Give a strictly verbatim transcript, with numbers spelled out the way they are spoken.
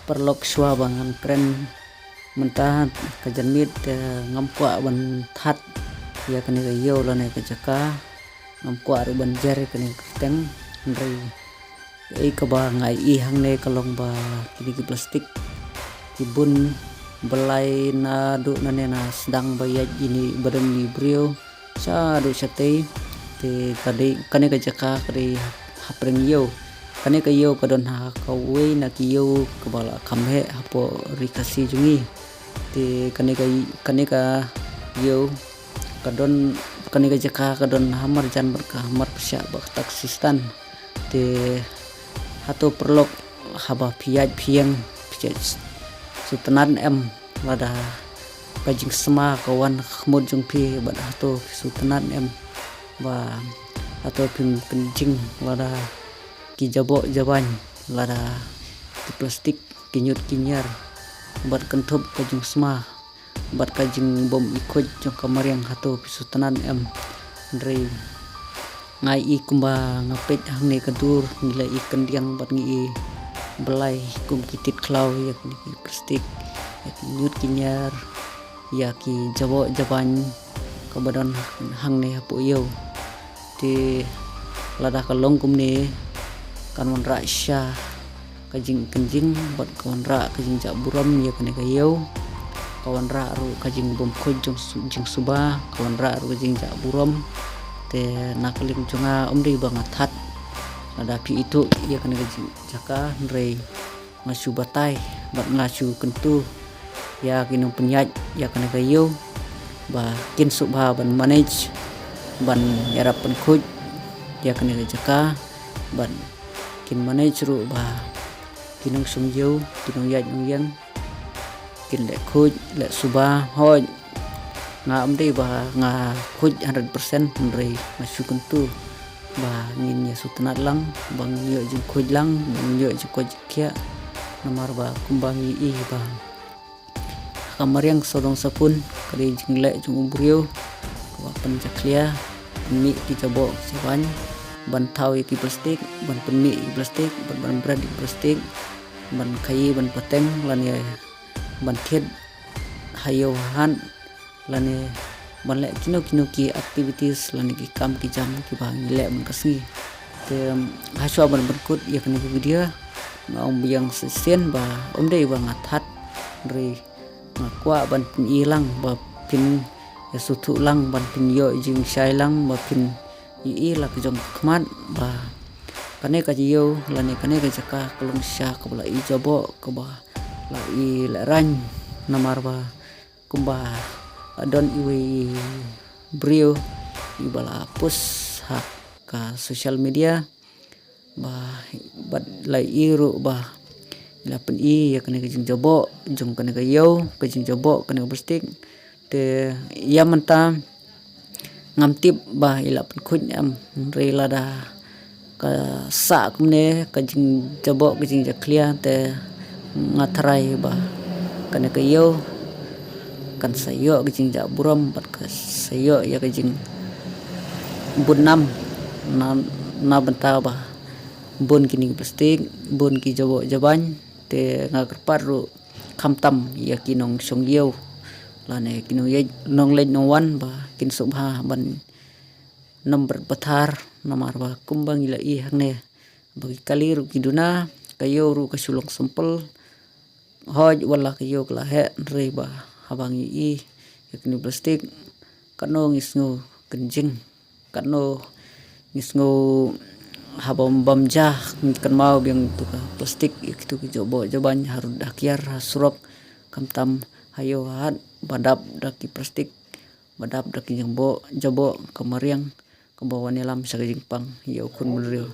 Paralok, shuwa ba ngan kren mynta ka janmiet, te ngam kwah ban that ïa kane ka ïew lane ka jaka, ngam kwah ruh ban jer ïa kane ka kyrteng, hynrei kaei kaba nga ïohi hangne ka long ba kine ki plastik ki bun byllai naduh nane na sdang ba ïaid ïa kine ba don ïa ki briew shaduh shatei. Te ka dei, kane ka jaka ka dei hapdeng ïew. Kane ka ïew ka don ha kawei na ki ïew kaba la kham heh hapoh Ri Khasi jong ngi. Te kane ka, kane ka ïew ka don, kane ka jaka ka don ha marjan bad ka marpyrshah bad ka Taksistan. Te hato paralok, haba phi ïaid phi ïeng, phi ïaid sngewtynnat em lada ka jingsma ka wan khmut jong phi? Bad hato phi sngewtynnat em ba hato phim kynjing lada ki jaboh jabain, lada ki plastik ki ñiut ki ñiar bad kynthup ka jingsma bad ka jingbym ikhuid jong ka mariang? Hato phi sngewtynnat em? Hynrei nga ïohi kumba nga peit hangne ka dur, ngi la ïohi kyndiang bad ngi ïohi byllai kum ki tit khlaw ïa kine ki plastik, ïa ki ñiut ki ñiar, ïa ki jaboh jabain kaba don hangne hapoh ïew. Te lada ka long kumne, kan wanrah sha ka jingkynjing bad ka wanrah ka jingjah burom ïa kane ka ïew. Ka wanrah ruh ka jingbymkhuid jong su-, jingsuba, ka wanrah ruh ka jingjah burom. Te na ka liang jong nga, ym dei ba nga that lada phi ithuh ïa kane ka jing-, jaka, hynrei nga shu batai bad nga shu kyntu ïa ki nongpynïaid ïa kane ka ïew ba kin sngewbha ban manage, ban ïarap pynkhuid ïa kane ka jaka, ban kin manage ruh ba ki nongshong ïew, ki nongïaid nongïeng kin leh khuid, leh suba. Hooid, nga ym dei ba nga khuid hundred percent, hynrei nga shu kyntu ba ngin ïa sngewtynnat lang, ba ngin ïoh jingkhuid lang, ba ngin ïoh jingkoit jingkhiah. Namar ba kumba ngi ïohi ba ha ka mariang sawdong saphun ka dei jingleh jong u briew kaba pynjakhlia, pynmih ki jaboh ki jabain, ban thaw ïa ki plastik, ban pynmih ïa ki plastik, ban, ban bret ïa ki plastik, ban khaïi, ban pateng, lane ban thied ha ïew ha hat, lane ban leh kino kino ki activities lane ki kam ki jam kiba ngi leh man ka sngi. Te, um, hashuwa ban pynkut ïa kane ka video, nga ong biang shisien ba ym dei ba nga that, hynrei nga kwah ban pyni lang ba phin ïa sngewthuh lang, ban phin ïoh jingshai lang, ba phin ïohi la ka jong ka khmat ba kane ka ïew lane kane ka jaka ka long sha kaba la i jaboh, kaba la i lehrain. Namar ba kumba don iwei i briew iba la post ha ka social media ba, bad la i ruh ba la pyni ïa kane ka jingjaboh jong kane ka ïew, ka jingjaboh kane ka plastik. Te ïa mynta ngam tip ba i la pynkhuid em, hynrei lada ka sah kumne ka jingjaboh, ka jingjakhlia, te nga tharai ba kane ka ïew kan sa ïoh ka jingjah burom bad ka sa ïoh ïa ka jingbun nam na, na bynta ba bun kine ki plastik, bun ki jaboh jabain. Te nga kyrpad ruh khamtam ïa ki nongshong ïew lane ki nongïaid, nongleit nongwan ba kin sngewbha ban nym bret pathar, namar ba kumba ngi la i hangne ba ki kali ruh ki duna, ka ïew ruh ka shu long sempel. Hooid, wat la ka ïew ka la heh, hynrei ba haba ngi i ïa kine ki plastik, katno ngi sngew kynjing, katno ngi sngew haba bam ja ngi kynmaw biang ïa kito ki plastik, ïa kito ki jaboh jabain harud ha kiar, ha surok, khamtam ha ïew ha hat ba dap da ki plastik, ba dap da ki jingjaboh, jaboh ka mariang kaba wan ïalam sha ka jingpang ïa u khun bynriew.